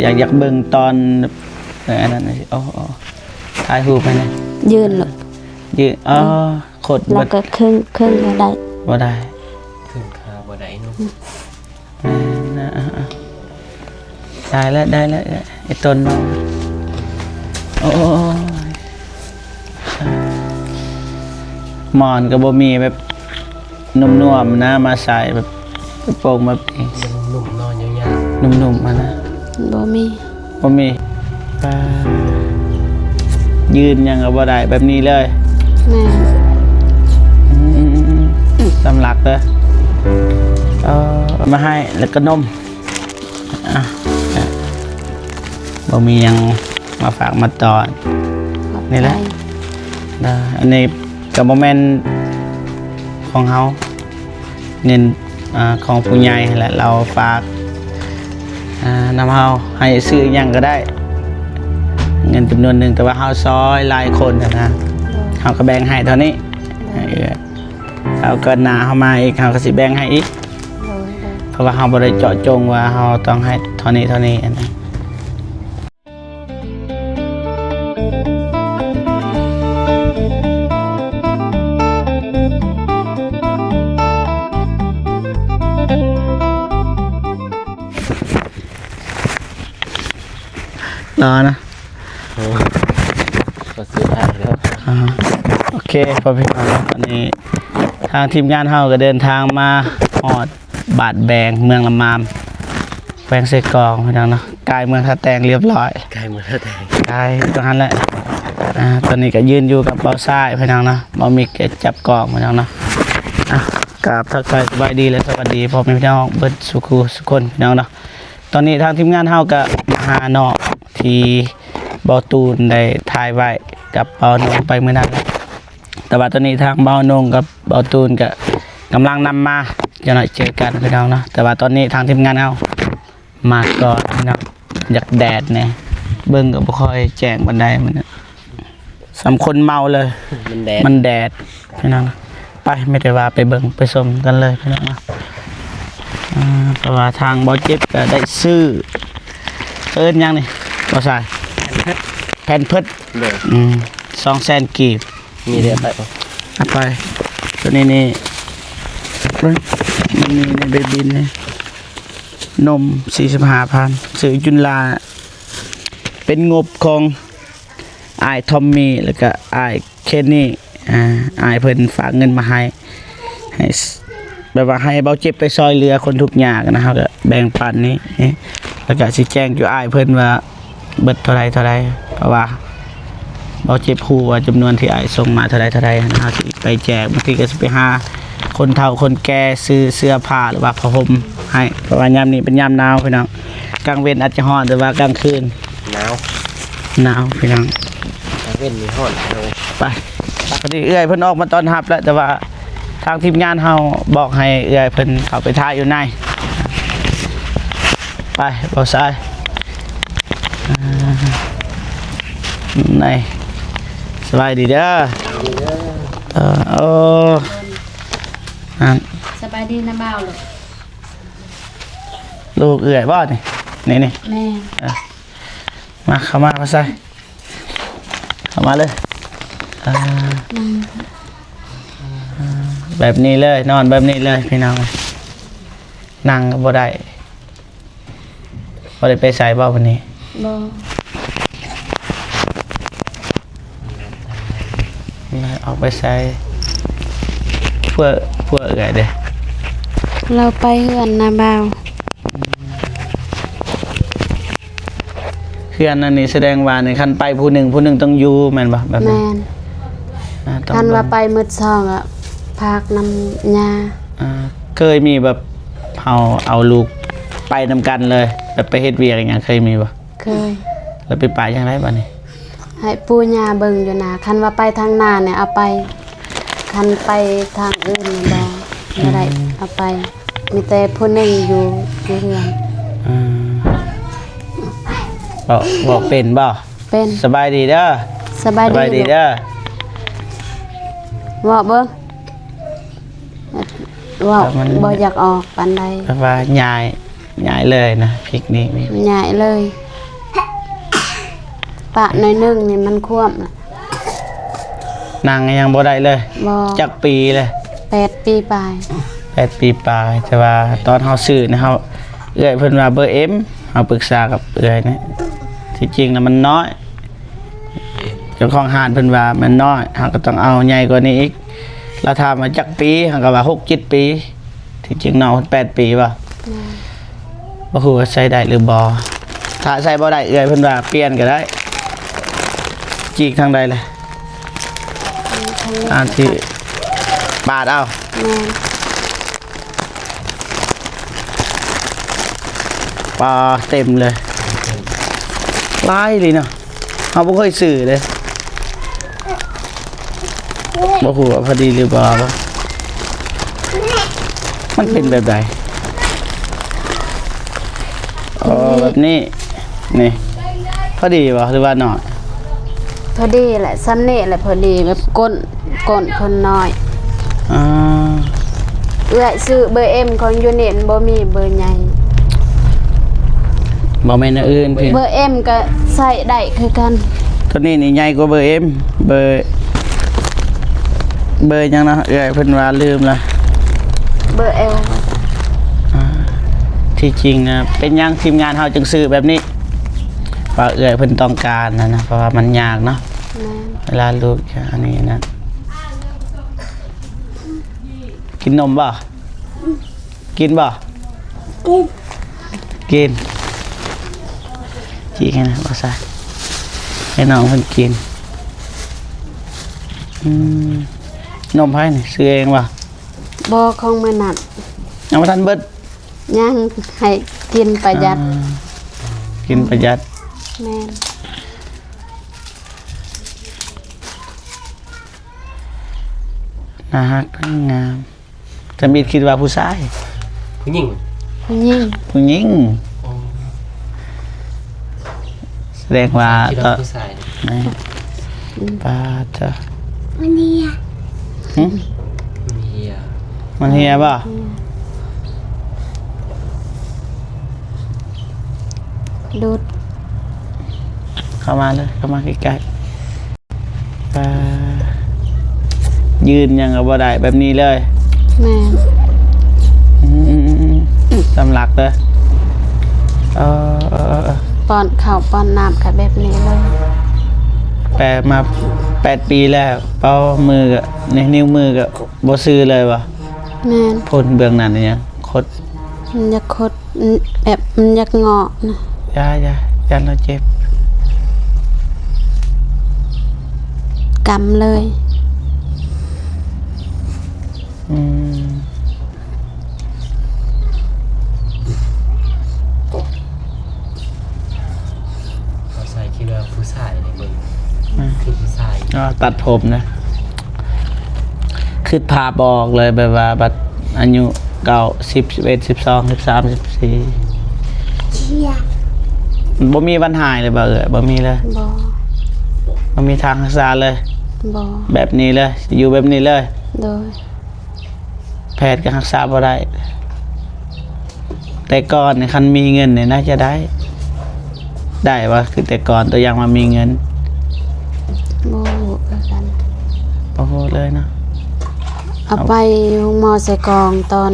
ຢາກ ຢາກເບິ່ງຕອນ ເອີ ອັນນັ້ນ ໂອ້ ໂອ້ ຖ່າຍຮູບໃຫ້ແດ່ ຢືນໂລດ ຢືນ ອໍ ເອີ ຄົດ ແລ້ວກໍເຄິ່ງ ເຄິ່ງກໍໄດ້ ບໍ່ໄດ້ ເຄິ່ງຂາບໍ່ໄດ້ເນາະ ອືມ ອ່າ ໄດ້ແລ້ວ ໄດ້ແລ້ວ ໄອ້ຕົນນ້ອງ ໂອ້ຍ ໝອນກໍບໍ່ມີແບບນຸ້ມໆນະ ມາໃສ່ແບບໂປ່ງແບບນີ້ ນຸ້ມໆເນາະ ຍາວໆ ນຸ້ມໆຫັ້ນນະ ບໍ່ມີ ບໍ່ມີ ອ່າ ຢືນຫຍັງກໍບໍ່ໄດ້ ແບບນີ້ເລີຍ ແມ່ນ ອືມ ຕາມຫຼັກເດີ ເອີ ເອົາມາໃຫ້ ແລ້ວກໍນົມ ອ່ະ ບໍ່ມີຫຍັງມາຝາກມາຕ້ອນ ຂອບໃຈ ນີ້ແຫຼະ ນະ ອັນນີ້ກໍບໍ່ແມ່ນຂອງເຮົາ ເງິນ ອ່າ ຂອງຜູ້ໃຫຍ່ຫັ້ນແຫຼະ ລາວຝາກ ອ່າ ນຳເຮົາ ໃຫ້ຊື້ຫຍັງກໍໄດ້ ເງິນຈຳນວນໜຶ່ງ ແຕ່ວ່າເຮົາຊ່ອຍຫຼາຍຄົນຫັ້ນນະ ໂດຍ ເຮົາກໍແບ່ງໃຫ້ເທົ່ານີ້ ໂດຍ ໃຫ້ເອື້ອຍ ແລ້ວກໍໜ້າເຮົາມາອີກ ເຮົາກໍຊິແບ່ງໃຫ້ອີກ ໂດຍ ໂດຍ ເພາະວ່າເຮົາບໍ່ໄດ້ເຈາະຈົງວ່າເຮົາຕ້ອງໃຫ້ເທົ່ານີ້ ເທົ່ານີ້ຫັ້ນນະ. ລໍນະ ໂອ້ ກໍຊິໄດ້ແລ້ວ ອ່າ ໂອເຄ ພໍ່ພີ່ນ້ອງ ອັນນີ້ທາງທີມງານເຮົາກໍເດີນທາງມາຮອດ ບາດແບງ ເມືອງລະມາມ ແຂວງເຊກອງ ພີ່ນ້ອງເນາະ ໃກ້ເມືອງທ່າແຕງລຽບຮ້ອຍ ໃກ້ເມືອງທ່າແຕງ ໃກ້ຕອນນັ້ນແຫຼະ ອ່າ ຕອນນີ້ກໍຢືນຢູ່ກັບເບົາຊ້າຍ ພີ່ນ້ອງເນາະ ເບົາມິກກໍຈັບກ້ອງ ພີ່ນ້ອງເນາະ ອ່າ ກາບທັກທາຍສະບາຍດີ ແລະ ສະຫວັດດີພໍ່ແມ່ພີ່ນ້ອງເບິດສູ່ຄູ່ສູ່ຄົນ ພີ່ນ້ອງເນາະ ຕອນນີ້ທາງທີມງານເຮົາກໍມາຫານ້ອງທີ່ເບົາຕູນໄດ້ຖ່າຍໄວ້ກັບເບົານົງໄປມື້ນັ້ນ ແຕ່ວ່າຕອນນີ້ທາງເບົານົງກັບເບົາຕູນກໍກຳລັງນຳມາ ຈັກໜ້ອຍເຈີກັນ ພີ່ນ້ອງເນາະ ແຕ່ວ່າຕອນນີ້ທາງທີມງານເຮົາມາກ່ອນ ພີ່ນ້ອງ ຢາກແດດແດ່ ເບິ່ງກໍບໍ່ຄ່ອຍແຈ້ງປານໃດ ມັນສ່ຳຄົນເມົາເລີຍ ມັນແດດ ມັນແດດ ພີ່ນ້ອງ ໄປ ມີແຕ່ວ່າໄປເບິ່ງໄປຊົມກັນເລີຍ ພີ່ນ້ອງເນາະ ອ່າ ເພາະວ່າທາງເບົາເຈັບກໍໄດ້ຊື້ ເອີ້ນຫຍັງນີ້ ເບົາຊາຍ ແພມເພິດ ແພມເພິດ ໂດຍ ອືມ ສອງແສນກີບ ມີເດ້ ໄປ ເອົາໄປ ຕົວນີ້ນີ້ ເບິ່ງ ມັນມີໃນໃບບິນນີ້ ນົມສີ່ສິບຫ້າພັນ ຊື້ຈຸນລາ ເປັນງົບຂອງອ້າຍທອມມີ ແລ້ວກະອ້າຍເຄນນີ ອ່າ ອ້າຍເພິ່ນຝາກເງິນມາໃຫ້ ໃຫ້ ແບບວ່າໃຫ້ເບົາເຈັບໄປຊ່ອຍເຫຼືອຄົນທຸກຍາກນະ ເຮົາກະແບ່ງປັນນີ້ ແລ້ວກະຊິແຈ້ງຢູ່ອ້າຍເພິ່ນວ່າ ເບິດເທົ່າໃດເທົ່າໃດ ເພາະວ່າເບົາເຈັບຮູ້ວ່າຈຳນວນທີ່ອ້າຍສົ່ງມາເທົ່າໃດເທົ່າໃດ ເຮົາຊິໄປແຈກ ບາງທີກໍຊິໄປຫາຄົນເຖົ້າຄົນແກ່ ຊື້ເສື້ອຜ້າ ຫຼືວ່າຜ້າຫົ່ມໃຫ້ ເພາະວ່າຍາມນີ້ເປັນຍາມໜາວ ພີ່ນ້ອງ ກາງເວັນອາດຈະຮ້ອນ ແຕ່ວ່າກາງຄືນໜາວ ໜາວ ພີ່ນ້ອງ ກາງເວັນນີ້ຮ້ອນ ໄປ ພໍດີເອື້ອຍເພິ່ນອອກມາຕ້ອນຮັບແລ້ວ ແຕ່ວ່າທາງທີມງານເຮົາບອກໃຫ້ເອື້ອຍເພິ່ນເຂົ້າໄປຖ້າຢູ່ໃນ ໄປ ເບົາຊາຍ ອ່າ ໃນ ສະບາຍດີເດີ ເອີ ໂອ້ ນັ້ນ ສະບາຍດີນະບ່າວ ລູກ ລູກເອື້ອຍບໍ່ນີ້ ນີ້ ນີ້ ແມ່ນ ເອີ ມາ ເຂົ້າມາ ເຂົ້າໃສ່ ເຂົ້າມາເລີຍ ອ່າ ອືມ ອ່າ ແບບນີ້ເລີຍ ນອນແບບນີ້ເລີຍ ພີ່ນ້ອງ ນັ່ງກໍບໍ່ໄດ້ ບໍ່ໄດ້ໄປໃສບໍ່ມື້ນີ້? ບໍ່ ອອກໄປໃສ? ພວກ ພວກເອື້ອຍເດ້? ລາວໄປເຮືອນນະບ່າວ. ເຮືອນອັນນີ້ສະແດງວ່ານີ້ ຄັນໄປຜູ້ໜຶ່ງ ຜູ້ໜຶ່ງຕ້ອງຢູ່ແມ່ນບໍ່? ແບບນັ້ນ ແມ່ນ ອ່າ ຕ້ອງ ຄັນວ່າໄປໝົດສອງ ກໍພາກນຳຍ່າ. ອ່າ ເຄີຍມີແບບເຮົາເອົາລູກໄປນຳກັນເລີຍ ແບບໄປເຮັດວຽກອີ່ຫຍັງ ເຄີຍມີບໍ່? ເຄີຍ. ແລ້ວໄປປະຈັ່ງໃດບາດນີ້? ໃຫ້ປູ່ຍ່າເບິ່ງຢູ່ນາ ຄັນວ່າໄປທາງນານີ້ເອົາໄປ ຄັນໄປທາງອື່ນນີ້ບໍ່ ບໍ່ໄດ້ ອືມ ເອົາໄປ ມີແຕ່ຜູ້ໜຶ່ງຢູ່ ຢູ່ເຮືອນ. ອືມ ເວົ້າ ເວົ້າເປັນບໍ່? ເປັນ. ສະບາຍດີເດີ ສະບາຍດີ ສະບາຍດີເດີ ເວົ້າເບິ່ງ ເວົ້າ ແຕ່ມັນ ບໍ່ຢາກອອກປານໃດ ແບບວ່າຍ້າຍ ຍ້າຍເລີຍນະ ພິກນິກນີ້ ຍ້າຍເລີຍ. ປະໜ້ອຍໜຶ່ງນີ້ມັນຄວາມລະ. ນັ່ງຍັງບໍ່ໄດ້ເລີຍ? ບໍ່. ຈັກປີເລີຍ? ແປດປີປາຍ. ແປດປີປາຍ. ແຕ່ວ່າຕອນເຮົາຊື້ນະ ເຮົາ ເອື້ອຍເພິ່ນວ່າເບີເອັມ ເຮົາປຶກສາກັບເອື້ອຍນະ ທີ່ຈິງນະມັນນ້ອຍ. ເຈົ້າຂອງຮ້ານເພິ່ນວ່າມັນນ້ອຍ ເຮົາກໍຕ້ອງເອົາໃຫຍ່ກວ່ານີ້ອີກ. ລາວຖາມວ່າຈັກປີ ເຮົາກໍວ່າຫົກເຈັດປີ. ທີ່ຈິງນ້ອງເພິ່ນແປດປີບໍ່? ແມ່ນ. ບໍ່ຮູ້ວ່າໃຊ້ໄດ້ຫຼືບໍ່. ຖ້າໃຊ້ບໍ່ໄດ້ ເອື້ອຍເພິ່ນວ່າປ່ຽນກໍໄດ້. ຈີກທາງໃດລະ? ອັນທີ່ປາດເອົາ. ແມ່ນ. ປາເຕັມເລີຍ ຫຼາຍອີ່ຫຼີເນາະ. ເຮົາບໍ່ເຄີຍຊື້ເດ້ ບໍ່ຮູ້ວ່າພໍດີຫຼືບໍ່. ມັນເປັນແບບໃດ? ອໍ ແບບນີ້ ນີ້ ພໍດີບໍ່ ຫຼືວ່າໜ້ອຍ? ພໍດີແຫຼະ ສ່ຳນີ້ແຫຼະພໍດີ ແບບກົ້ນ ກົ້ນເພິ່ນນ້ອຍ. ອ່າ ເອື້ອຍຊື້ເບີເອັມຂອງຢູນິດ ບໍ່ມີເບີໃຫຍ່. ບໍ່ແມ່ນແນວອື່ນພີ່ ເບີເອັມກໍໃຊ້ໄດ້ຄືກັນ. ໂຕນີ້ນີ້ໃຫຍ່ກວ່າເບີເອັມ ເບີ ເບີຫຍັງເນາະ ເອື້ອຍເພິ່ນວ່າລືມລະ. ເບີແອລ. ອ່າ ທີ່ຈິງນະ ເປັນຫຍັງທີມງານເຮົາຈຶ່ງຊື້ແບບນີ້? ວ່າເອື້ອຍເພິ່ນຕ້ອງການຫັ້ນນະ ເພາະວ່າມັນຍາກເນາະ. ແມ່ນ. ເວລາລູກ ອັນນີ້ນະ ກິນນົມບໍ່? ກິນບໍ່? ກິນ ກິນ ຈີກໃຫ້ນະ ບໍ່ໃສ່ ໃຫ້ນ້ອງເພິ່ນກິນ. ອືມ ນົມໃຜນີ້? ຊື້ເອງບໍ່? ບໍ່ ຂອງມື້ນັ້ນ ຍັງບໍ່ທັນເບິດ. ຍັງ ໃຫ້ກິນປະຢັດ. ອ່າ ກິນປະຢັດ. ແມ່ນ. ໜ້າຮັກ ງາມ. ທຳອິດຄິດວ່າຜູ້ຊາຍ? ຜູ້ຍິງ. ຜູ້ຍິງ. ຜູ້ຍິງ. ອໍ ສະແດງວ່າ ຄິດວ່າຜູ້ຊາຍ. ແມ່ນ. ອືມ ປາດເທີ. ມັນເຮຍ. ຫຶ? ມັນເຮຍ. ມັນເຮຍບໍ່? ອືມ ດູດ ເຂົ້າມາເລີຍ ເຂົ້າມາໃກ້ໆ. ອ່າ ຢືນຫຍັງກໍບໍ່ໄດ້ ແບບນີ້ເລີຍ. ແມ່ນ. ອືມ ຕາມຫຼັກເດີ. ເອີ ເອີ ເອີ ເອີ ປ້ອນເຂົ້າປ້ອນນ້ຳກໍແບບນີ້ເລີຍ. ແປມາແປດປີແລ້ວ ເປົ່າມືກໍ ນີ້ ນິ້ວມືກໍບໍ່ຊື່ເລີຍບໍ່? ແມ່ນ. ໂພນເບື້ອງນັ້ນຫຍັງ ຄົດ. ມັນຢາກຄົດ ແບບມັນຢາກເງາະນະ. ຢ່າ ຢ່າ ຢ້ານລາວເຈັບ. ກຳເລີຍ. ອືມ ເຂົາໃສ່ຄິດວ່າຜູ້ຊາຍໃນເບິ່ງ ອືມ ຄືຜູ້ຊາຍ. ອໍ ຕັດຜົມນະ. ຄິດພາບອອກເລີຍ ແບບວ່າບັດອາຍຸເກົ້າ ສິບ ສິບເອັດ ສິບສອງ ສິບສາມ ສິບສີ່ ບໍ່ມີວັນຫາຍເລີຍບໍ່ເອື້ອຍ? ບໍ່ມີເລີຍ. ບໍ່ ບໍ່ມີທາງຮັກສາເລີຍ. ບໍ່ ແບບນີ້ເລີຍ ຢູ່ແບບນີ້ເລີຍ. ໂດຍ ແພດກໍຮັກສາບໍ່ໄດ້. ແຕ່ກ່ອນນີ້ຄັນມີເງິນນີ້ໜ້າຈະໄດ້ ໄດ້ບໍ່? ຄືແຕ່ກ່ອນ ຕົວຢ່າງວ່າມີເງິນ. ບໍ່ຮູ້ຄືກັນ. ບໍ່ຮູ້ເລີຍເນາະ. ເອົາໄປໂຮງໝໍໃສ່ກອງຕອນ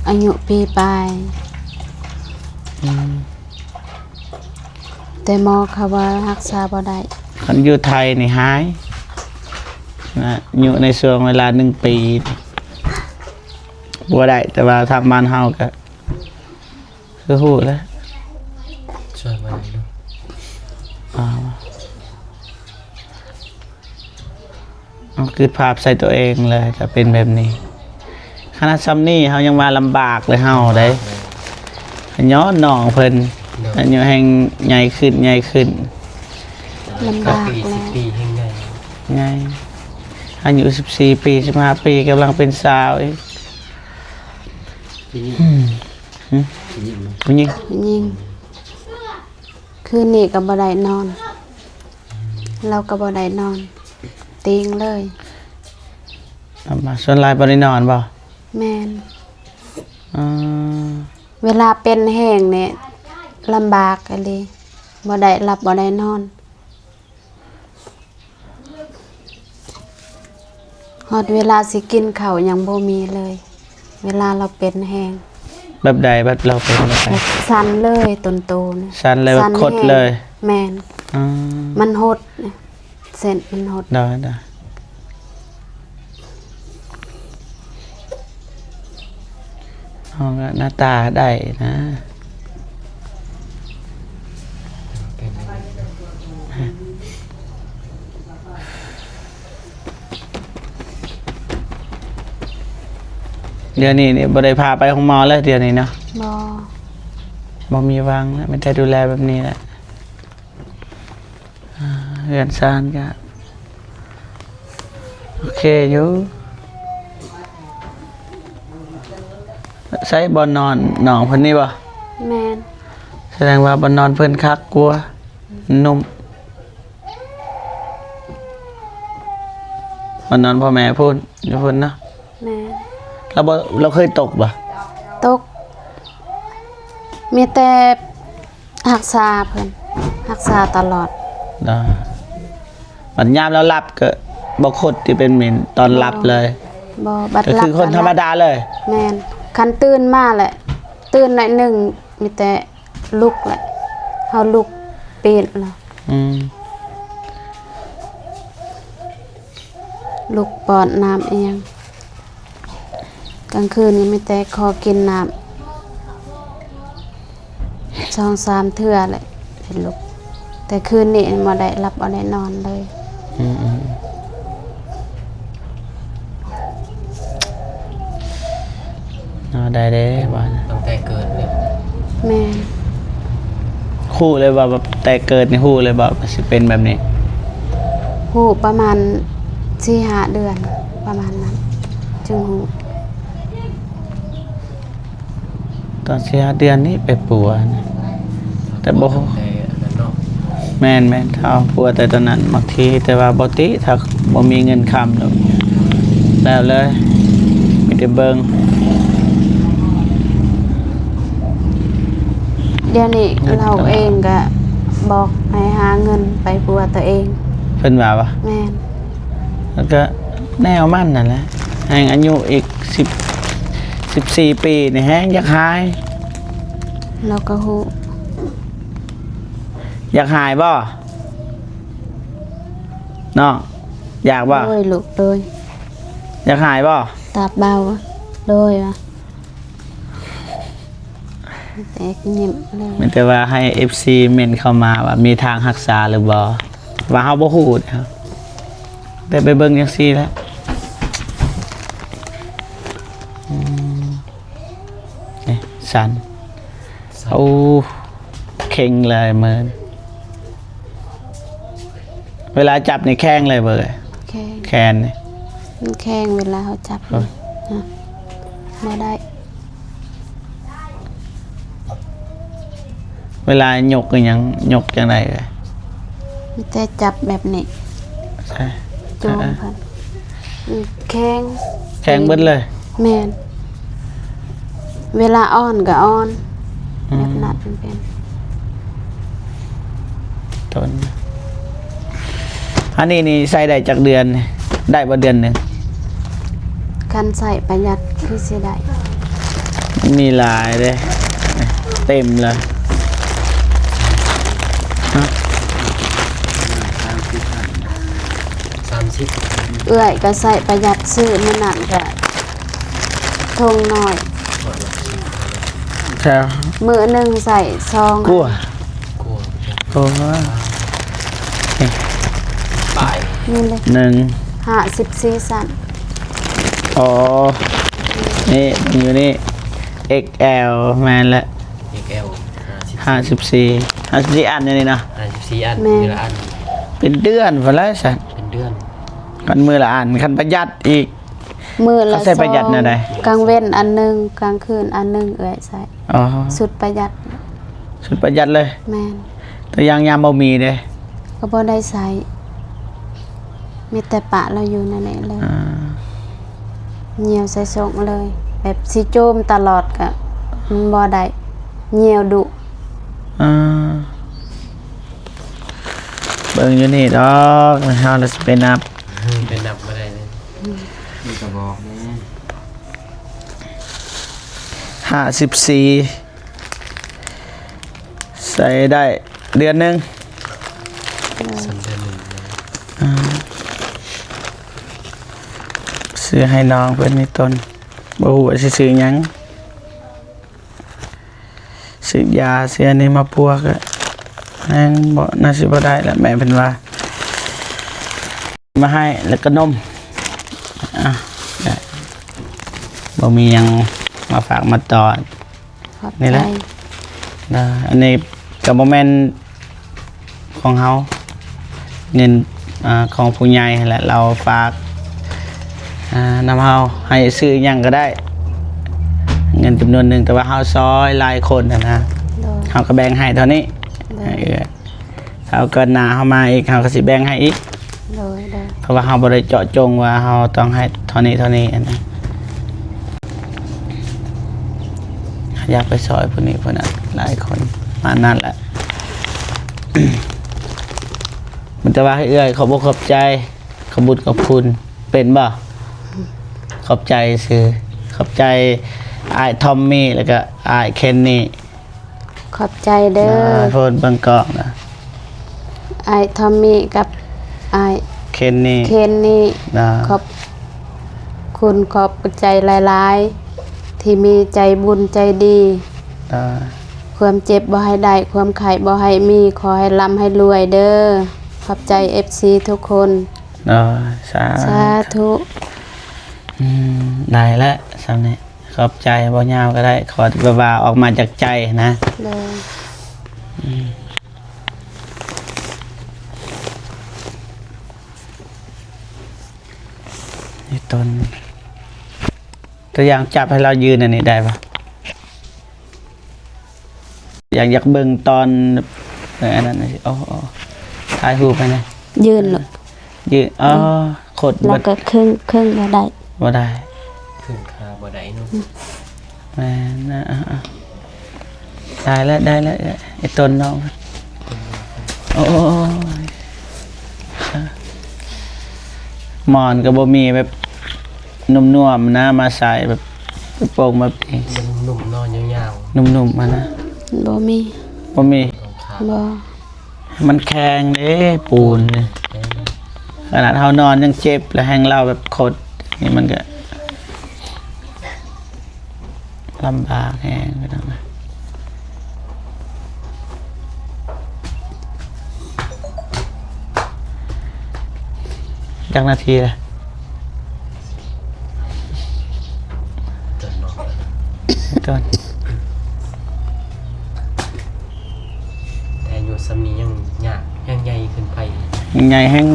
ອາຍຸປີປາຍ. ອືມ ແຕ່ໝໍເຂົາວ່າຮັກສາບໍ່ໄດ້. ຄັນຢູ່ໄທນີ້ຫາຍນະ ຢູ່ໃນຊ່ວງເວລາໜຶ່ງປີ ບໍ່ໄດ້ ແຕ່ວ່າທາງບ້ານເຮົາກໍຄືຮູ້ແຫຼະ ຊ່ວຍມາເນາະ. ອໍ ເຮົາຄິດພາບໃສ່ຕົວເອງເລີຍ ຖ້າເປັນແບບນີ້. ຂະໜາດຊ່ຳນີ້ເຮົາຍັງວ່າລຳບາກເລີຍເຮົາເດ້ ຍ້ອນນ້ອງເພິ່ນ ເນາະ ອາຍຸແຮ່ງໃຫຍ່ຂຶ້ນ ໃຫຍ່ຂຶ້ນ. ລຳບາກແລ້ວ ສິບສີ່ປີແຮ່ງໃຫຍ່ ໃຫຍ່ ອາຍຸສິບສີ່ປີ ສິບຫ້າປີ ກຳລັງເປັນສາວອີກ. ຜູ້ຍິງ ອືມ ຫຶ? ຜູ້ຍິງ ຜູ້ຍິງ ຜູ້ຍິງ. ຄືນນີ້ກໍບໍ່ໄດ້ນອນ ລາວກໍບໍ່ໄດ້ນອນ ຕີງເລີຍ. ສ່ວນຫຼາຍບໍ່ໄດ້ນອນບໍ່? ແມ່ນ. ອໍ ເວລາເປັນແຮງນີ້ລຳບາກອີ່ຫຼີ ບໍ່ໄດ້ຫຼັບບໍ່ໄດ້ນອນ. ຮອດເວລາຊິກິນເຂົ້າຍັງບໍ່ມີເລີຍ ເວລາລາວເປັນແຮງ. ແບບໃດ? ແບບລາວເປັນແບບໃດ? ແບບສັ່ນເລີຍ ຕົນໂຕນະ ສັ່ນເລີຍ ແບບ ສັ່ນ ຂົດເລີຍ? ແຮງ ແມ່ນ. ອືມ ມັນຫົດນະ ເສັ້ນມັນຫົດ. ໄດ້ໆ ເຮົາກໍໜ້າຕາໄດ້ນະ. ດຽວນີ້ນີ້ບໍ່ໄດ້ພາໄປໂຮງໝໍເລີຍ ດຽວນີ້ເນາະ? ບໍ່ ບໍ່ມີຫວັງແລ້ວ ມີແຕ່ດູແລແບບນີ້ແຫຼະ. ອ່າ ເຮືອນຊານກະໂອເຄຢູ່. ໃສບ່ອນນອນນ້ອງເພິ່ນນີ້ບໍ່? ແມ່ນ. ສະແດງວ່າບ່ອນນອນເພິ່ນຄັກກວ່າ ນຸ້ມ. ບ່ອນນອນພໍ່ແມ່ພຸ້ນ ຢູ່ພຸ້ນເນາະ? ແມ່ນ. ລາວບໍ່ ລາວເຄີຍຕົກບໍ່? ຕົກ ມີແຕ່ຮັກສາເພິ່ນ ຮັກສາຕະຫຼອດ. ເນາະ ບັດຍາມລາວຫຼັບກໍບໍ່ຂົດທີ່ເປັນເໝັນຕອນຫຼັບເລີຍ? ບໍ່ ບັດ ກໍຄືຄົນທຳມະດາເລີຍ? ແມ່ນ. ຄັນຕື່ນມາແຫຼະ ຕື່ນໜ້ອຍໜຶ່ງ ມີແຕ່ລຸກແຫຼະ ເຮົາລຸກປີນລະ. ອືມ. ລຸກປ້ອນນ້ຳອີ່ຫຍັງ ກາງຄືນກໍມີແຕ່ຂໍກິນນ້ຳສອງສາມເທື່ອແຫຼະ ເຫັນລຸກ ແຕ່ຄືນນີ້ບໍ່ໄດ້ຫຼັບບໍ່ໄດ້ນອນເລີຍ. ອືມໆ. ເນາະ ໄດ້ເດ້ ວ່າຕັ້ງແຕ່ເກີດເລີຍ. ແມ່ນ. ຮູ້ເລີຍວ່າແບບແຕ່ເກີດນີ້ ຮູ້ເລີຍບໍ່ວ່າຊິເປັນແບບນີ້? ຮູ້ປະມານສີ່ຫ້າເດືອນ ປະມານນັ້ນຈຶ່ງຮູ້. ຕອນສີ່ຫ້າເດືອນນີ້ໄປປົວນະ ແຕ່ບໍ່ ແຕ່ອັນນັ້ນເນາະ. ແມ່ນໆ ຖ້າປົວແຕ່ຕອນນັ້ນ ບາງທີ ແຕ່ວ່າບໍ່ຕິ ຖ້າບໍ່ມີເງິນຄ້ຳແລ້ວ ແລ້ວເລີຍ ມີແຕ່ເບິ່ງ. ດຽວນີ້ເຮົາເອງກະບອກໃຫ້ຫາເງິນໄປປົວຕົວເອງ. ເພິ່ນວ່າວະ? ແມ່ນ. ແລ້ວກໍແນວມັນນັ້ນແຫຼະ ແຮ່ງອາຍຸອີກສິບ ສິບສີ່ປີນີ້ແຮ່ງຢາກຫາຍ. ລາວກໍຮູ້. ຢາກຫາຍບໍ່ ນ້ອງ? ຢາກບໍ່? ໂດຍລູກ ໂດຍ. ຢາກຫາຍບໍ່? ຕາບເບົາ. ໂດຍວ່າ. ແຕກຍິ້ມເລີຍ. ມີແຕ່ວ່າໃຫ້ເອັຟຊີເມັ້ນເຂົ້າມາວ່າມີທາງຮັກສາຫຼືບໍ່ ວ່າເຮົາບໍ່ຮູ້ເດ້ ໄດ້ໄປເບິ່ງຈັ່ງຊີ້ແຫຼະ. ອືມ ນີ້ ສັ່ນ ສັ່ນ. ໂອ້ ເຄັ່ງຫຼາຍມື້. ເວລາຈັບນີ້ແຂງເລີຍບໍ່ເອີຍ? ແຂງ. ແຂນນີ້ ມັນແຂງເວລາເຮົາຈັບ ໂອ້ຍ ນີ້ ຮະ ບໍ່ໄດ້. ເວລາຍົກອີ່ຫຍັງ ຍົກຈັ່ງໃດເອີຍ? ມີແຕ່ຈັບແບບນີ້ ໃຊ່ ໂຈມ ເອີ ເພິ່ນ ອືມ ແຂງ ແຂງເບິດເລີຍ. ແມ່ນ. ເວລາອ່ອນກໍອ່ອນ ອືມ ແບບນັ້ນເປັນຕົ້ນ. ອັນນີ້ນີ້ໃຊ້ໄດ້ຈັກເດືອນ? ໄດ້ບໍ່ເດືອນໜຶ່ງ? ຄັນໃຊ້ປະຢັດຄືຊິໄດ້. ມີຫຼາຍເດ້ ເຕັມເລີຍ. ຮະ? ສາມສິບ ເອື້ອຍກໍໃຊ້ປະຢັດ ຊື້ມື້ນັ້ນກໍຖົງນ້ອຍ ແຊວ ມື້ໜຶ່ງໃຊ້ສອງ ກວ່າ ກວ່າ ໂອ້ ນີ້ ປາຍ ນີ້ເລີຍ ໜຶ່ງ ຫ້າສິບສີ່ຊັ້ນ. ອໍ ນີ້ ຢູ່ນີ້ ເອັກແອລ ແມ່ນແຫຼະ ເອັກແອລ ຫ້າສິບສີ່ ຫ້າສິບສີ່ອັນນີ້ເນາະ ຫ້າສິບສີ່ອັນ ແມ່ນ ມື້ລະອັນ ເປັນເດືອນພຸ້ນແຫຼະຊັ້ນ ເປັນເດືອນ ຄັນມື້ລະອັນ ຄັນປະຢັດອີກ ມື້ລະ ເຂົາໃຊ້ປະຢັດແນວໃດ? ສອງ ກາງເວັນອັນໜຶ່ງ ກາງຄືນອັນໜຶ່ງ ເອື້ອຍໃຊ້ ອໍ ຊຸດປະຢັດ ຊຸດປະຢັດເລີຍ ແມ່ນ ແຕ່ຢ່າງຍາມບໍ່ມີເດ້? ກໍບໍ່ໄດ້ໃຊ້ ມີແຕ່ປະລາວຢູ່ນັ້ນແຫຼະເລີຍ ອ່າ ຍ່ຽວໃສ່ຊົງເລີຍ ແບບຊິໂຈມຕະຫຼອດກະມັນບໍ່ໄດ້ ຍ່ຽວດຸ ອ່າ ເບິ່ງຢູ່ນີ້ດອກ ເຮົາລະຊິໄປນັບ ໄປນັບບໍ່ໄດ້ເລີຍ. ຫ້າສິບສີ່ ໃຊ້ໄດ້ເດືອນໜຶ່ງ. ສຳເດືອນໜຶ່ງ. ອ່າ ຊື້ໃຫ້ນ້ອງເພິ່ນນີ້ຕົນ ບໍ່ຮູ້ວ່າຊິຊື້ຫຍັງ. ຊື້ຢາຊື້ອັນນີ້ມາປົວກະແຮງບໍ່ ໜ້າຊິບໍ່ໄດ້ລະ ແມ່ເພິ່ນວ່າ ມາໃຫ້ ແລ້ວກະນົມ. ອ່ະ ບໍ່ມີຫຍັງມາຝາກມາຕ້ອນ. ຂອບໃຈ. ນີ້ແຫຼະ ອັນນີ້ກະບໍ່ແມ່ນ ຂອງເຮົາ ເງິນ ອ່າ ຂອງຜູ້ໃຫຍ່ຫັ້ນແຫຼະ ລາວຝາກ ອ່າ ນຳເຮົາ ໃຫ້ຊື້ຫຍັງກະໄດ້ ເງິນຈຳນວນໜຶ່ງ ແຕ່ວ່າເຮົາຊ່ອຍຫຼາຍຄົນຫັ້ນນະ. ໂດຍ. ເຮົາກະແບ່ງໃຫ້ເທົ່ານີ້. ໂດຍ. ໃຫ້ເອື້ອຍ ຖ້າເກີດໜ້າເຮົາມາອີກ ເຮົາກະຊິແບ່ງໃຫ້ອີກ. ໂດຍ ໂດຍ. ເພາະວ່າເຮົາບໍ່ໄດ້ເຈາະຈົງວ່າເຮົາຕ້ອງໃຫ້ເທົ່ານີ້ເທົ່ານີ້ຫັ້ນນະ. ຢາກໄປຊ່ອຍຜູ້ນີ້ຜູ້ນັ້ນຫຼາຍຄົນ ປະມານນັ້ນແຫຼະ. ມີແຕ່ວ່າໃຫ້ເອື້ອຍຂອບອົກຂອບໃຈ ຂອບບຸນຂອບຄຸນ ເປັນບໍ່? ຂອບໃຈຊື່ ຂອບໃຈອ້າຍທອມມີ້ ແລ້ວກະອ້າຍເຄນນີ. ຂອບໃຈເດີ. ໂພດເບິ່ງກ້ອງນະ ອ້າຍທອມມີ້ກັບອ້າຍເຄນນີ ເຄນນີ. ຂອບຄຸນຂອບໃຈຫຼາຍໆ ທີ່ມີໃຈບຸນໃຈດີ. ຄວາມເຈັບບໍ່ໃຫ້ໄດ້ ຄວາມໄຂ້ບໍ່ໃຫ້ມີ ຂໍໃຫ້ລ່ຳໃຫ້ລວຍເດີ. ຂອບໃຈເອັຟຊີທຸກຄົນ. ໂດຍ ສາ ສາທຸ. ອືມ ໄດ້ແລ້ວສ່ຳນີ້ ຂອບໃຈ ບໍ່ຍາວກະໄດ້ ຂໍແຕ່ວ່າອອກມາຈາກໃຈນະ. ໂດຍ. ອືມ ນີ້ຕົນ ຕົວຢ່າງ ຈັບໃຫ້ລາວຢືນອັນນີ້ໄດ້ບໍ່? ຢາກ ຢາກເບິ່ງຕອນ ເອີ ອັນນັ້ນ ໂອ້ ໂອ້ ຖ່າຍຮູບໃຫ້ແດ່. ຢືນເນາະ ຢືນ ອໍ ເອີ ຄົດ ລະກະເຄິ່ງ ເຄິ່ງບໍ່ໄດ້ ບໍ່ໄດ້ ເຄິ່ງຂາບໍ່ໄດ້ເນາະ. ແມ່ນນະ ອ່າ ອ່າ ໄດ້ແລ້ວ ໄດ້ແລ້ວ ໄອ້ຕົນນ້ອງ ໂອ້ຍ ໝອນກະບໍ່ມີແບບນຸ້ມໆນະ ມາໃສ່ແບບໂປ່ງແບບນີ້ ນຸ້ມໆເນາະ ຍາວໆ ນຸ້ມໆຫັ້ນນະ. ບໍ່ມີ ບໍ່ມີ ບໍ່ ມັນແຂງເດ້ ປູນນີ້ ຂະໜາດເຮົານອນຍັງເຈັບ ແລ້ວແຮ່ງລາວແບບຄົດ ນີ້ມັນກະລຳບາກແຮງ ພີ່ນ້ອງ. ຈັກນາທີລະ? ຕອນ ແຕ່ອາຍຸສ່ຳນີ້ຍັງຍາກ ແຮ່ງໃຫຍ່ຂຶ້ນໄປ ໃຫຍ່ແຮ່ງ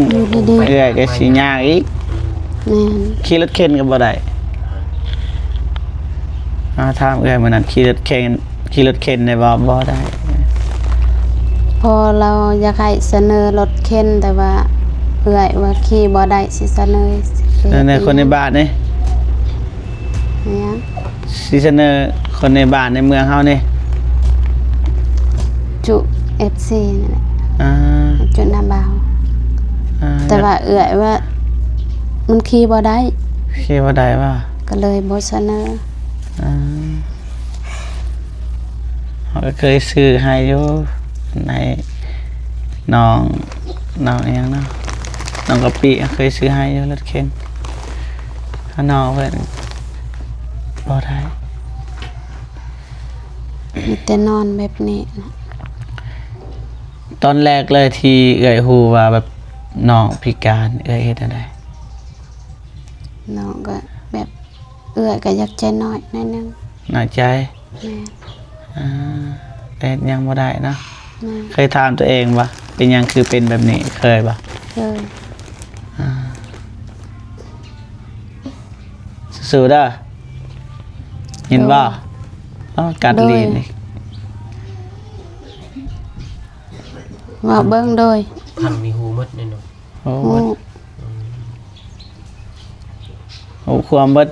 ເອື້ອຍກະຊິຍາກອີກ. ແມ່ນ ຂີ່ລົດເຂັນກະບໍ່ໄດ້. ອາ ຖາມເອື້ອຍມື້ນັ້ນ ຂີ່ລົດເຂັນ ຂີ່ລົດເຂັນໄດ້ບໍ່? ບໍ່ໄດ້. ພໍ່ລາວຢາກໃຫ້ສະເໜີລົດເຂັນ ແຕ່ວ່າເອື້ອຍວ່າຂີ່ບໍ່ໄດ້ ຊິສະເໜີ ສະເໜີຄົນໃນບ້ານເດ້. ຫຍັງ? ຊິສະເໜີຄົນໃນບ້ານໃນເມືອງເຮົານີ້ ຈຸເອັຟຊີນີ້ແຫຼະ. ອ່າ ຈຸນຳບ່າວ. ອ່າ ແຕ່ວ່າເອື້ອຍວ່າມັນຂີ່ບໍ່ໄດ້. ຂີ່ບໍ່ໄດ້ວ່າ? ກະເລີຍບໍ່ສະເໜີ. ອ່າ ເຮົາກະເຄີຍຊື້ໃຫ້ຢູ່ ໃຫ້ນ້ອງ ນ້ອງອີ່ຫຍັງເນາະ ນ້ອງກະປິ ເຮົາເຄີຍຊື້ໃຫ້ຢູ່ລົດເຂັນ. ຖ້ານ້ອງເພິ່ນບໍ່ໄດ້ ມີແຕ່ນອນແບບນີ້ນະ. ຕອນແລກເລີຍທີ່ເອື້ອຍຮູ້ວ່າແບບນ້ອງພິການ ເອື້ອຍເຮັດແນວໃດ? ນ້ອງກະແບບ ເອື້ອຍກະຢາກໃຈນ້ອຍໜ້ອຍໜຶ່ງ. ນ້ອຍໃຈ? ແມ່ນ. ອ່າ ແຕ່ເຮັດຫຍັງບໍ່ໄດ້ເນາະ. ແມ່ນ. ເຄີຍຖາມຕົວເອງບໍ່ ເປັນຫຍັງຄືເປັນແບບນີ້? ເຄີຍບໍ່? ເຄີຍ. ອ່າ ສູ້ໆເດີ ຍິນບໍ່? ອໍ ກັດລີ້ນອີກ. ເວົ້າເບິ່ງໂດຍ ພັງນີ້ຮູ້ໝົດແນ່ນອນ. ໂອ້ ຮູ້ ຮູ້ຄວາມເບິດ.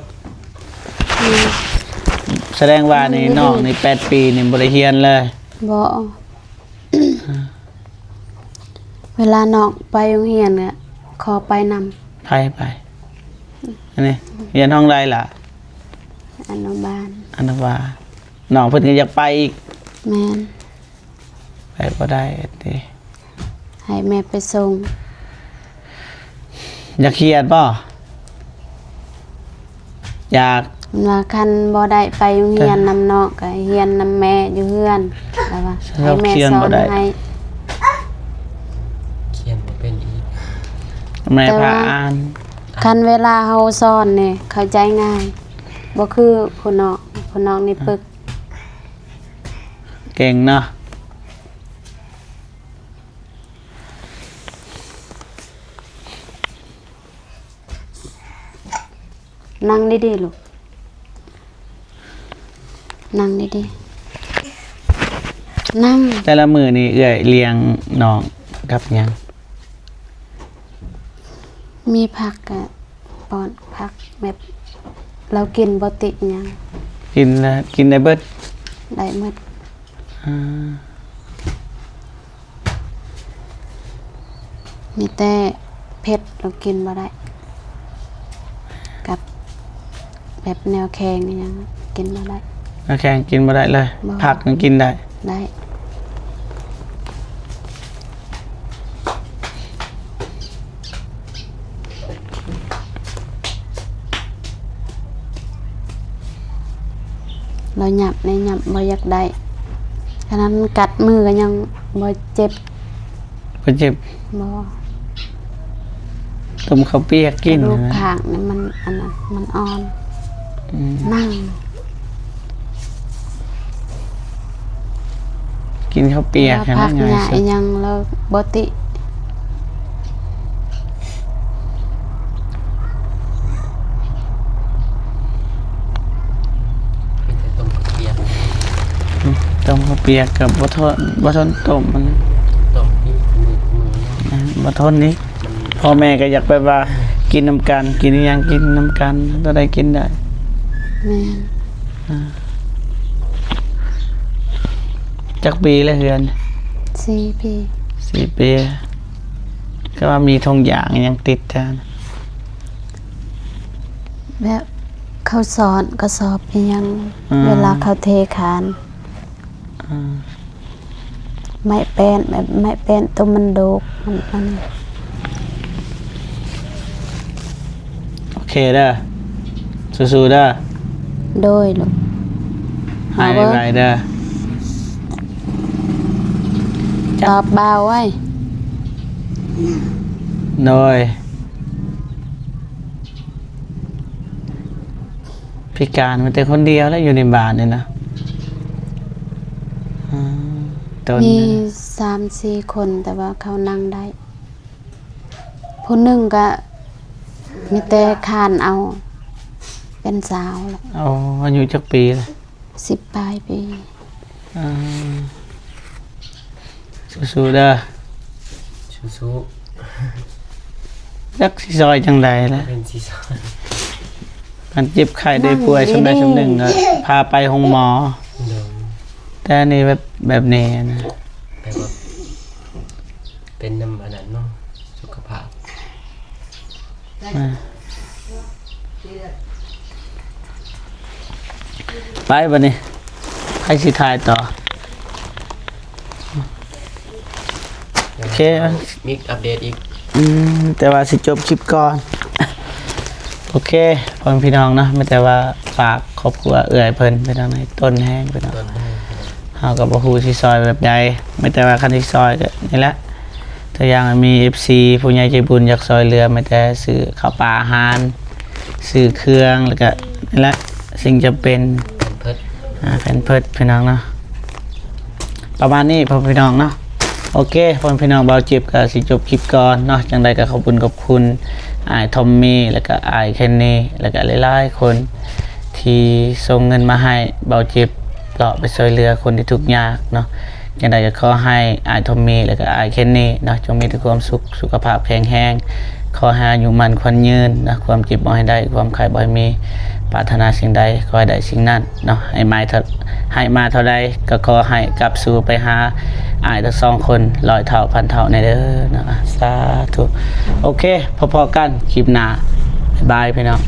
ອືມ ສະແດງວ່ານີ້ ນ້ອງນີ້ແປດປີນີ້ບໍ່ໄດ້ຮຽນເລີຍ? ບໍ່. ເວລານ້ອງໄປໂຮງຮຽນກະຂໍໄປນຳ. ໃຜໄປ? ອັນນີ້ຮຽນຫ້ອງໃດລະ? ອະນຸບານ. ອະນຸບານ. ນ້ອງເພິ່ນກໍຢາກໄປອີກ. ແມ່ນ. ໄປບໍ່ໄດ້ຕິ ໃຫ້ແມ່ໄປສົ່ງ. ຢາກຮຽນບໍ່? ຢາກ. ເພິ່ນວ່າຄັນບໍ່ໄດ້ໄປໂຮງຮຽນນຳນ້ອງ ກໍຮຽນນຳແມ່ຢູ່ເຮືອນ ແລ້ວວ່າໃຫ້ແມ່ສອນໃຫ້. ຂຽນບໍ່ເປັນອີກ ແມ່ພາອ່ານ. ຄັນເວລາເຮົາສອນນີ້ເຂົ້າໃຈງ່າຍ ບໍ່ຄືຜູ້ນ້ອງ ຜູ້ນ້ອງນີ້ປຶກ. ເກັ່ງເນາະ. ນັ່ງດີໆລູກ ນັ່ງດີໆ ນັ່ງ. ແຕ່ລະມື້ນີ້ເອື້ອຍລ້ຽງນ້ອງກັບຫຍັງ? ມີຜັກກະປ້ອນ ຜັກແບບລາວກິນບໍ່ຕິຫຍັງ. ກິນລະ ກິນໄດ້ເບິດ? ໄດ້ໝົດ. ອາ ມີແຕ່ເຜັດລາວກິນບໍ່ໄດ້ ກັບແບບແນວແຂງອີຫຍັງກິນບໍ່ໄດ້. ແນວແຂງກິນບໍ່ໄດ້ເລີຍ? ບໍ່. ຜັກຍັງກິນໄດ້? ໄດ້. ລາວຫຍັບນີ້ຫຍັບບໍ່ຢາກໄດ້ ຂະໜາດມັນກັດມືກໍຍັງບໍ່ເຈັບ. ບໍ່ເຈັບ? ບໍ່. ຕົ້ມເຂົ້າປຽກກິນ ກະດູກຂ້າງນີ້ມັນ ອັນນັ້ນ ມັນອ່ອນ. ອືມ ນັ່ງ ກິນເຂົ້າປຽກ ແລ້ວຜັກຫຍ້າອີຫຍັງລາວບໍ່ຕິ. ມີແຕ່ຕົ້ມເຂົ້າປຽກ. ອືມ ຕົ້ມເຂົ້າປຽກກໍບໍ່ທົນ ບໍ່ທົນຕົ້ມມັນ. ຕົ້ມກິນມື້ມື້ເນາະ. ອືມ ບໍ່ທົນນີ້. ມັນ ພໍ່ແມ່ກໍຢາກແບບວ່າກິນນຳກັນ ກິນອີຫຍັງກິນນຳກັນ ຕົວໃດກິນໄດ້. ແມ່ນ. ອາ ຈັກປີແລ້ວເຮືອນ? ສີ່ປີ. ສີ່ປີ. ຄືວ່າມີຖົງຢາງອີຫຍັງຕິດແທ້? ແບບເຂົາສອນກະສອບອີຫຍັງ ອືມ ເວລາເຂົາເທຄານ. ອືມ ໄມ້ແປ້ນ ແບບໄມ້ແປ້ນໂຕມັນໂດກ ມັນ ອັນ ໂອເຄເດີ ສູ້ໆເດີ. ໂດຍລູກ ໃຫ້ໄວເດີ. ຕອບບ່າວໄວ້. ໂດຍ. ພິການມີແຕ່ຄົນດຽວແຫຼະຢູ່ໃນບ້ານນີ້ນະ. ອືມ ມີສາມສີ່ຄົນ ແຕ່ວ່າເຂົານັ່ງໄດ້. ຜູ້ໜຶ່ງກະມີແຕ່ຄານເອົາ ເປັນສາວແລ້ວ. ອໍ ອາຍຸຈັກປີລະ? ສິບປາຍປີ. ອ່າ ສູ້ໆເດີ. ສູ້ໆ. ຈັກຊິຊ່ອຍຈັ່ງໃດລະ ເປັນຊິຊ່ອຍ ຄັນເຈັບໄຂ້ໄດ້ປ່ວຍສ່ຳໃດສ່ຳໜຶ່ງກໍພາໄປໂຮງໝໍ. ໂດຍ. ແຕ່ອັນນີ້ແບບ ແບບແນ່ນະ ແບບວ່າເປັນນຳອັນນັ້ນເນາະ ສຸຂະພາບ. ອ່າ ໄປບັດນີ້ ໃຜຊິຖ່າຍຕໍ່? ໂອເຄ ມີອັບເດດອີກ. ອືມ ແຕ່ວ່າຊິຈົບຄລິບກ່ອນ. ໂອເຄ ພໍ່ແມ່ພີ່ນ້ອງເນາະ ມີແຕ່ວ່າຝາກຄອບຄົວເອື້ອຍເພິ່ນ ພີ່ນ້ອງ ໃຫ້ຕົ້ນແຮງ ພີ່ນ້ອງ. ເຮົາກໍບໍ່ຮູ້ຊິຊ່ອຍແບບໃດ ມີແຕ່ວ່າຄັນຊິຊ່ອຍກໍນີ້ແຫຼະ ຕົວຢ່າງມີເອັຟຊີຜູ້ໃຫຍ່ໃຈບຸນຢາກຊ່ອຍເຫຼືອ ແມ້ແຕ່ຊື້ເຂົ້າປາອາຫານ ຊື້ເຄື່ອງ ແລ້ວກະນີ້ແຫຼະ ສິ່ງຈຳເປັນ ແພມເພີດ ອ່າ ແພມເພີດ ພີ່ນ້ອງເນາະ ປະມານນີ້ພໍ່ແມ່ພີ່ນ້ອງເນາະ. ໂອເຄ ພໍ່ແມ່ພີ່ນ້ອງ ບ່າວຈິບກໍຊິຈົບຄລິບກ່ອນເນາະ ຈັ່ງໃດກໍຂອບຄຸນຂອບຄຸນອ້າຍທອມມີ ແລ້ວກະອ້າຍແຄນນີ ແລ້ວກະຫຼາຍໆຄົນທີ່ສົ່ງເງິນມາໃຫ້ບ່າວຈິບເລາະໄປຊ່ວຍເຫຼືອຄົນທີ່ທຸກຍາກເນາະ. ຈັ່ງໃດກໍຂໍໃຫ້ອ້າຍທອມມີ ແລ້ວກໍອ້າຍແຄນນີເນາະ ຈົ່ງມີແຕ່ຄວາມສຸກ ສຸຂະພາບແຂງແຮງ ຂໍໃຫ້ອາຍຸໝັ້ນຂວັນຍືນເນາະ ຄວາມເຈັບບໍ່ໃຫ້ໄດ້ ຄວາມໄຂ້ບໍ່ໃຫ້ມີ ປາດຖະໜາສິ່ງໃດຂໍໃຫ້ໄດ້ສິ່ງນັ້ນເນາະ ໃຫ້ມາເທົ່າ ໃຫ້ມາເທົ່າໃດກໍຂໍໃຫ້ກັບສູ່ໄປຫາອ້າຍທັງສອງຄົນຮ້ອຍເທົ່າພັນເທົ່າແນ່ເດີເນາະ ສາທຸ. ໂອເຄ ພໍ້ໆກັນຄລິບໜ້າ ບາຍບາຍ ພີ່ນ້ອງ.